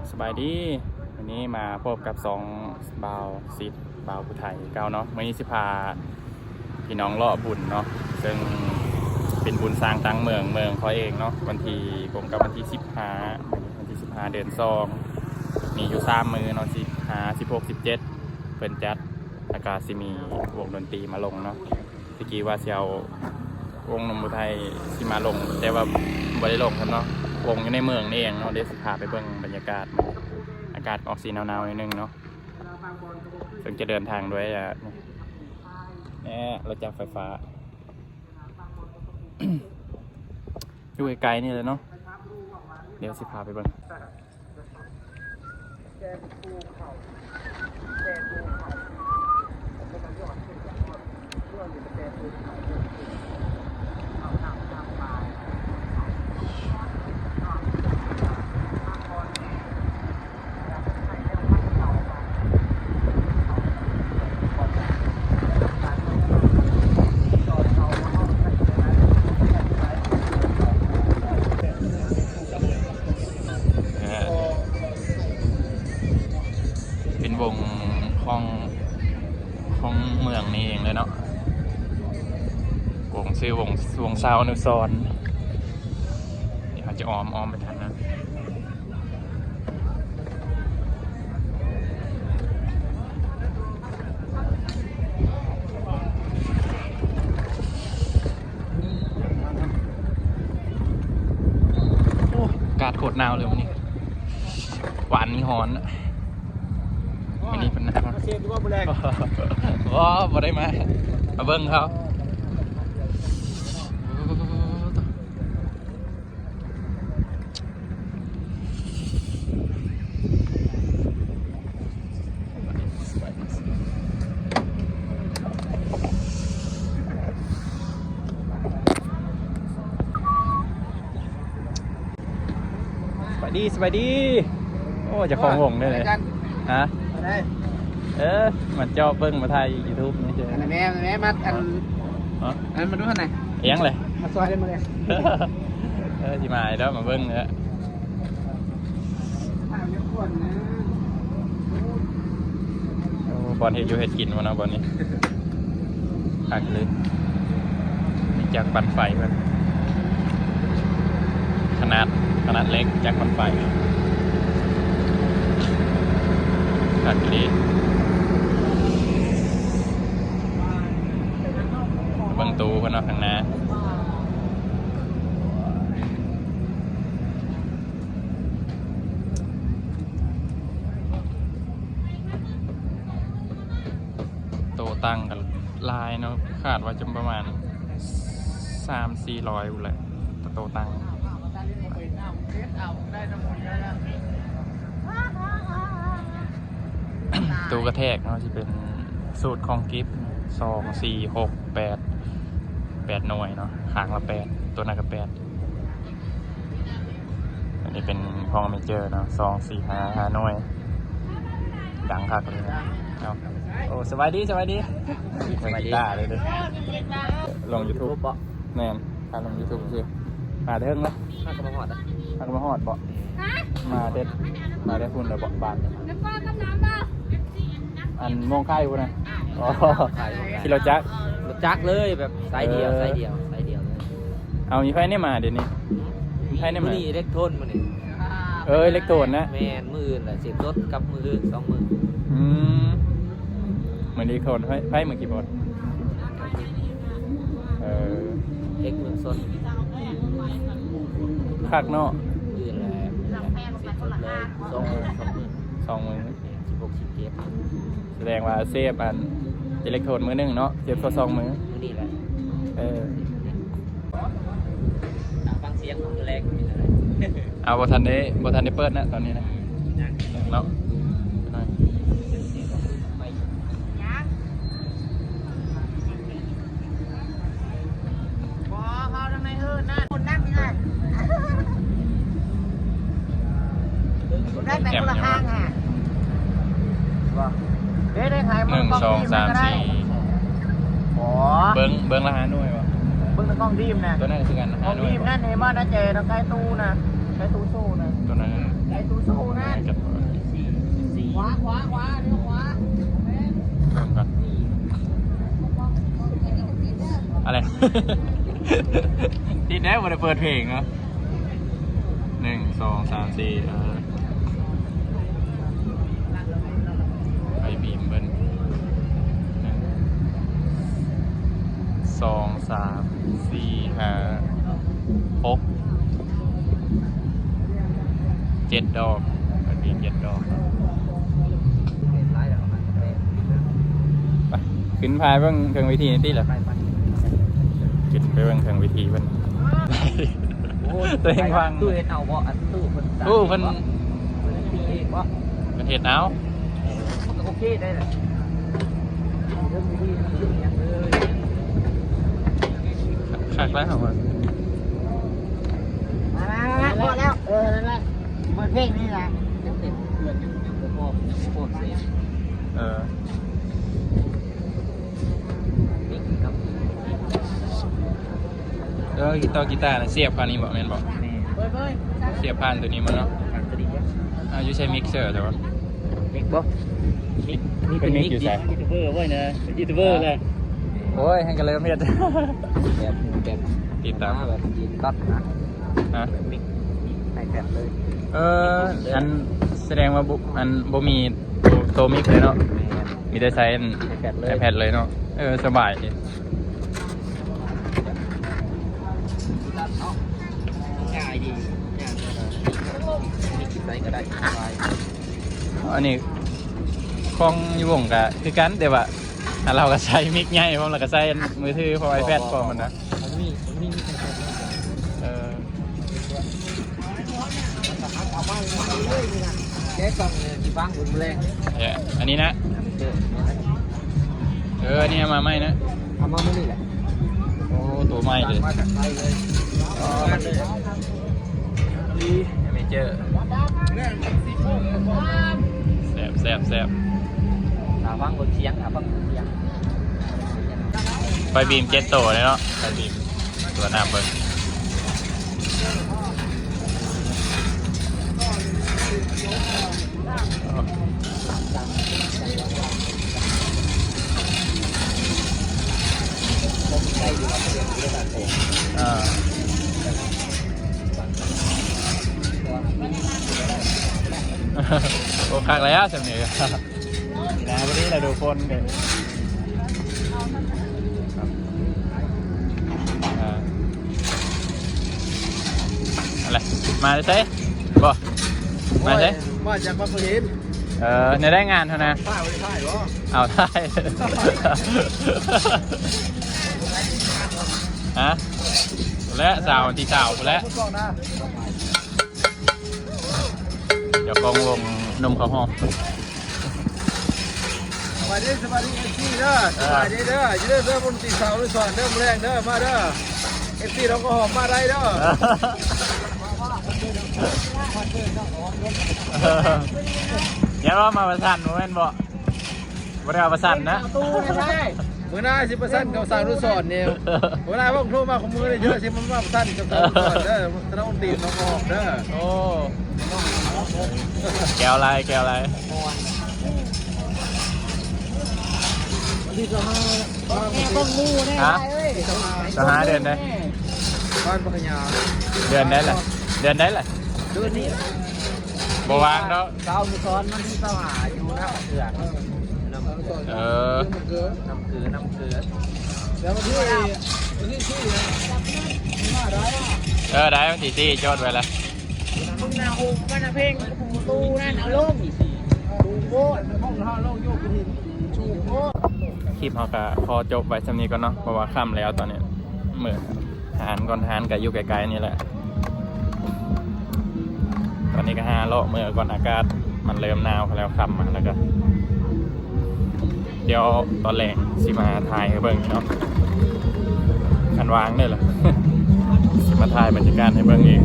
ສະບາຍດີ ມື້ນີ້ມາພົບກັບຊ່ອງບ່າວສິດ ບ່າວຜູ້ໄທເກົ່າເນາະ. ມື້ນີ້ຊິພາພີ່ນ້ອງເລາະບຸນເນາະ ເຊິ່ງເປັນບຸນສ້າງຕັ້ງເມືອງ ເມືອງຂ້ອຍເອງເນາະ. ວັນທີ ກົງກັບວັນທີສິບຫ້າ ວັນທີສິບຫ້າ ເດືອນສອງ ມີຢູ່ສາມມື້ເນາະ ສິບຫ້າ ສິບຫົກ ສິບເຈັດ ເພິ່ນຈັດ ແລ້ວກະຊິມີວົງດົນຕີມາລົງເນາະ. ແຕ່ກີ້ວ່າຊິເອົາວົງໜຸ່ມຜູ້ໄທຊິມາລົງ ແຕ່ວ່າບໍ່ໄດ້ລົງຊ້ຳເນາະ. ວົງຢູ່ໃນເມືອງນີ້ເອງເນາະ. ດຽວຊິພາໄປເບິ່ງບັນຍາກາດ ອາກາດອອກສີໜາວໆໜ້ອຍໜຶ່ງເນາະ. ເຊິ່ງຈະເດີນທາງດ້ວຍ ອາ ແນ່ ລົດຈັກໄຟຟ້າ ຢູ່ໃກ້ໆນີ້ແຫຼະເນາະ. ດຽວຊິພາໄປເບິ່ງ. ເປັນວົງຂອງ ຂອງເມືອງນີ້ເອງເລີຍເນາະ. ວົງຊື່ວົງ ວົງຊາວອະນຸສອນ. ດຽວເຮົາຈະອ້ອມ ອ້ອມໄປທາງນັ້ນ. ໂອ້ຍ ອາກາດໂຄດໜາວເລີຍມື້ນີ້. ວານນີ້ຮ້ອນ ມື້ນີ້ເປັນໜາວ. ມາເຊບຢູ່ບໍ່ມື້ແລງ? ບໍ່ ບໍ່ໄດ້ມາ ມາເບິ່ງເຂົາ. ສະບາຍດີ ສະບາຍດີ. ໂອ້ ເຈົ້າຂອງວົງເດ້. ໂອ້ຍ ຮະ? ເອີ ມາເຈາະເບິ່ງ ມາຖ່າຍຢູທູບນີ້ເຈີ. ອັນນັ້ນແມ່ ອັນນັ້ນແມ່ ມາ ອັນ ຮະ? ອັນນັ້ນມາດູຫັ້ນນະ. ອີຫຍັງເລີຍ? ມາຊ່ອຍໄດ້ມື້ແລງ. ເອີ ຊິມາໃຫ້ດອກ ມາເບິ່ງເດີ. ໂອ້ ບ່ອນເຮັດຢູ່ເຮັດກິນພຸ້ນເນາະ ບ່ອນນີ້ ຄັກເລີຍ. ມີຈັກປັ່ນໄຟເພິ່ນ ຂະໜາດ ຂະໜາດເລັກ ຈັກປັ່ນໄຟ ຄັກອີ່ຫຼີ. ເບິ່ງຕູ້ເພິ່ນເນາະ ຂ້າງໜ້າ. ໂຕຕັ່ງກໍຫຼາຍເນາະ ຄາດວ່າຈະປະມານສາມສີ່ຮ້ອຍພຸ້ນແຫຼະ ໂຕຕັ່ງ. ຕູ້ກະແທກເນາະ ຊິເປັນສູດຂອງກິບ ສອງ ສີ່ ຫົກ ແປດ ແປດໜ່ວຍເນາະ ຂ້າງລະແປດ ໂຕນັ້ນກະແປດ. ອັນນີ້ເປັນຫ້ອງເມເຈີເນາະ ສອງ ສີ່ ຫ້າ ຫ້າໜ່ວຍ ດັງຄັກເລີຍ. ເອົາ ໂອ້ ສະບາຍດີ ສະບາຍດີ. ສະບາຍດີ ເບິ່ງກີຕາເລີຍເດີ ລົງຢູທູບເບາະ. ແມ່ນ ຖ້າລົງຢູທູບຊື່ ມາແຕ່ເທິງລະ ມາກໍມາຮອດລະ ມາກໍມາຮອດເບາະ. ມາແຕ່ ມາແຕ່ພຸ້ນລະເບາະ ບ້ານ ອັນມ່ວງໄຂ່ພຸ້ນນະ. ອໍ ຂີ່ລົດຈັກ ລົດຈັກເລີຍ ແບບສາຍດຽວ ເອີ ສາຍດຽວ ສາຍດຽວເລີຍ. ເອົາ ມີໃຜແນ່ມາດຽວນີ້? ມີໃຜແນ່ມາ? ມື້ນີ້ເອເລັກໂທນມື້ນີ້. ເອີ ເອເລັກໂທນນະ. ແມ່ນ ມື້ອື່ນລະເສບສົດກັບມື້ອື່ນ ສອງມື້. ອືມ ມື້ນີ້ໂທນໃຜ ໃຜມືຄີບອດ? ເອີ ເອເລັກເມືອງຊົນ. ຄັກເນາະ. ມື້ອື່ນລະເສບສົດເລີຍ ສອງມື້ ສອງມື້ ສອງມື້. ສິບຫົກ ສິບເຈັດ ສະແດງວ່າເສບອັນເອເລັກໂທນມື້ໜຶ່ງເນາະ ເສບສອງມື້. ມື້ນີ້ແຫຼະ ເອີ ຟັງສຽງຂອງມື້ແລງເປັນຈັ່ງໃດ? ເອົາ ບໍ່ທັນໄດ້ ບໍ່ທັນໄດ້ເປີດນະ ຕອນນີ້ນະ. ຍັງ ຍັງເນາະ ຍັງ. ບໍ່ ເຮົາທາງໃນເຮີ້ນນັ້ນ ຄົນນັ້ນນີ້ນະ ໄດ້ໄປຄົນລະທາງຫາ. ເດ້ ໄດ້ຖ່າຍ ໜຶ່ງ ສອງ ສາມ ສີ່ ອໍ ເບິ່ງ ເບິ່ງລະຫ້າໜ່ວຍບໍ່? ເບິ່ງໃນກ້ອງດີມນະ ຕົວນັ້ນຄືກັນ ຫ້າໜ່ວຍ. ດີມນັ້ນເຫັນບໍ່ນະ ແຈນະ ໃກ້ຕູ້ນະ ໃກ້ຕູ້ໂຊນະ ຕົວນັ້ນ ໃກ້ຕູ້ໂຊນະ. ກະ ຂວາ ຂວາ ລ້ຽວຂວາ ເບິ່ງກ່ອນ ອະໄລ ຕິດແລ້ວ ບໍ່ໄດ້ເປີດເພງເນາະ. ໜຶ່ງ ສອງ ສາມ ສີ່ ເອີ ໄປບີມເບິ່ງ ໜຶ່ງ ສອງ ສາມ ສີ່ ຫ້າ ຫົກ ເຈັດດອກ ໄປບີມເຈັດດອກ. ໄປ ຂຶ້ນພາເບິ່ງເທິງເວທີນີ້ຕິລະ ໄປ ໄປ ຂຶ້ນໄປເບິ່ງເທິງເວທີເພິ່ນ. ໂອ້ຍ ໂຕເອງວາງ ຕູ້ເຮັດເອົາບໍ່? ອັນຕູ້ເພິ່ນ ຕູ້ເພິ່ນ ເພິ່ນຕີເອງບໍ່? ເພິ່ນເຮັດເອົາ ເອີ ມັນກໍໂອເຄໄດ້ລະ ຄັກແລ້ວວ່າ ມາ ມາ ມາ ພໍແລ້ວ ເອີ ນັ້ນແຫຼະ ເປີດເພງນີ້ລະ ຍັງເປັນເພື່ອນ ຍັງ ຍັງບໍ່ພໍ ຍັງບໍ່ພ້ອມເສຍ ເອີ. ເອີ ກິຕາ ກິຕານະ ສຽບຄານີ້ບໍ່ ແມ່ນບໍ່? ແມ່ນ ສຽບຜ່ານໂຕນີ້ມາເນາະ ຜ່ານໂຕນີ້ ເອົາ ຢູ່ໃສມິກເຊີ ແຕ່ວ່າ ມິກບໍ່? ມິກ ມີ ເປັນມິກຢູ່ໃສ? ຢູທູບເບີເວີຍນະ ເປັນຢູທູບເບີແຫຼະ. ໂອ້ຍ ແຮ່ງກະເລີ່ມເຮັດ ແບບ ແບບ ຕິດຕາມ ແບບຕັດນະ ຮະ? ມິກ ໄອແພດເລີຍ. ເອີ ອັນ ສະແດງວ່າບໍ່ ອັນ ບໍ່ມີໂຕ ໂຕມິກເລີຍເນາະ. ແມ່ນ ມີແຕ່ໃຊ້ອັນ ໄອແພດເລີຍ ໄອແພດເລີຍເນາະ. ເອີ ສະບາຍດີ ງ່າຍດີ ງ່າຍ ມີກິນໃສກໍໄດ້ ສະບາຍ. ອັນນີ້ຂອງຢູ່ວົງກະຄືກັນ ແຕ່ວ່າ ອັນລາວກໍໃຊ້ມິກໃຫຍ່ພ້ອມ ແລ້ວກໍໃຊ້ອັນມືຖືພ້ອມ ໄອແພດພ້ອມຫັ້ນນະ. ມັນມີ ມັນມີ ມີແຕ່ແພດເລີຍ ເອີ. ແກະກ່ອງເລີຍ ຊິວາງບົນແລງ ເອີ ອັນນີ້ນະ ເອີ ເອີ ອັນນີ້ເອົາມາໃໝ່ນະ ເອົາມາມື້ນີ້ແຫຼະ. ໂອ້ ໂຕໃໝ່ເລີຍ ມາຈາກໄທເລີຍ ອໍ ເມເຈີ ແຊບ ແຊບ ແຊບ ຖ້າຟັງເບິ່ງສຽງ ຖ້າຟັງເບິ່ງສຽງ ໄຟບີມເຈັດໂຕເລີຍເນາະ ໄຟບີມ. ຕົວະນ້ຳເບິ່ງ ເອີ ໂອ້ ຄັກແລ້ວຊ່ຳນີ້. ນະ ວັນນີ້ລະດູຄົນເດ້ ເອີ ອັນລະ ມາແຕ່ໃສ? ບໍ່ ມາແຕ່ໃສ? ໂອ້ຍ ມາຈາກວັດພະເຫັນ. ເອີ ແນວໃດງານຫັ້ນນະ? ຖ່າຍ ຖ່າຍບໍ່? ເອົາ ຖ່າຍ ຮະ? ພຸ້ນແຫຼະ ຊາວ ວັນທີຊາວພຸ້ນແຫຼະ. ເຈົ້າຂອງວົງໜຸ່ມເຂົ້າຫອມ. ສະບາຍດີ ສະບາຍດີ ເອັຟຊີ ເດີ ເອີ ສະບາຍດີເດີ ຢູ່ເດີ ເດີ ວົງຕີສາວ ອະນຸສອນ ເດີ ມື້ແລງເດີ ມາເດີ ເອັຟຊີ ໜອງເຂົ້າຫອມ ມາໄດ້ເດີ. ຢ່າວ່າມາປະຊັນ ບໍ່ແມ່ນບໍ່? ບໍ່ໄດ້ເອົາປະຊັນນະ ຕູ້ນະ ມື້ໜ້າຊິປະຊັນກັບສາວອະນຸສອນນີ້. ເວລາເພິ່ນໂທມາຂອງມື້ນີ້ ເຈົ້າຊິມາປະຊັນກັບສາວອະນຸສອນເດີ ສະໜາມຕີນໜອງຫອມເດີ. ໂອ້ ແກ້ວລາຍ ແກ້ວລາຍ. ວັນທີຊາວຫ້າ ແມ່ເບິ່ງໝູ່ແນ່ ຮະ? ຊາວຫ້າ ເດືອນໃດ? ບ້ານປາກກະຍາ ເດືອນໃດລະ? ເດືອນໃດລະ? ເດືອນນີ້ ບໍ່ວ່າງດອກ. ສາວອະນຸສອນວັນທີຊາວຫ້າ ຢູ່ນຳເກືອ ເອີ ນຳເກືອ ນຳເກືອ. ແລ້ວວັນທີ ວັນທີສີ່ນະ ມາໄດ້ ເອີ ໄດ້ ວັນທີສີ່ ຈົດໄວ້ລະ. ມຶງນະ ໂຮມກັນນະ ເພງຕູນັ້ນເອົາລົງ ສູງໂພດ ຫ້ອງເຮົາລົງຢູ່ ຫີນສູງໂພດ. ຄລິບເຮົາກະຂໍຈົບໄວ້ຊ່ຳນີ້ກ່ອນເນາະ ເພາະວ່າຄ່ຳແລ້ວຕອນນີ້ ມື້ ຮ້ານກ່ອນ ຮ້ານກໍຢູ່ໃກ້ໆນີ້ແຫຼະ. ຕອນນີ້ກໍຫາເລາະເມືອກ່ອນ ອາກາດມັນເລີ່ມໜາວແລ້ວ ຄ່ຳມາແລ້ວກໍ ດຽວຕອນແລງຊິມາຖ່າຍໃຫ້ເບິ່ງເນາະ ຄັນວ່າງເດີລະ ຊິມາຖ່າຍບັນຍາກາດໃຫ້ເບິ່ງອີກ.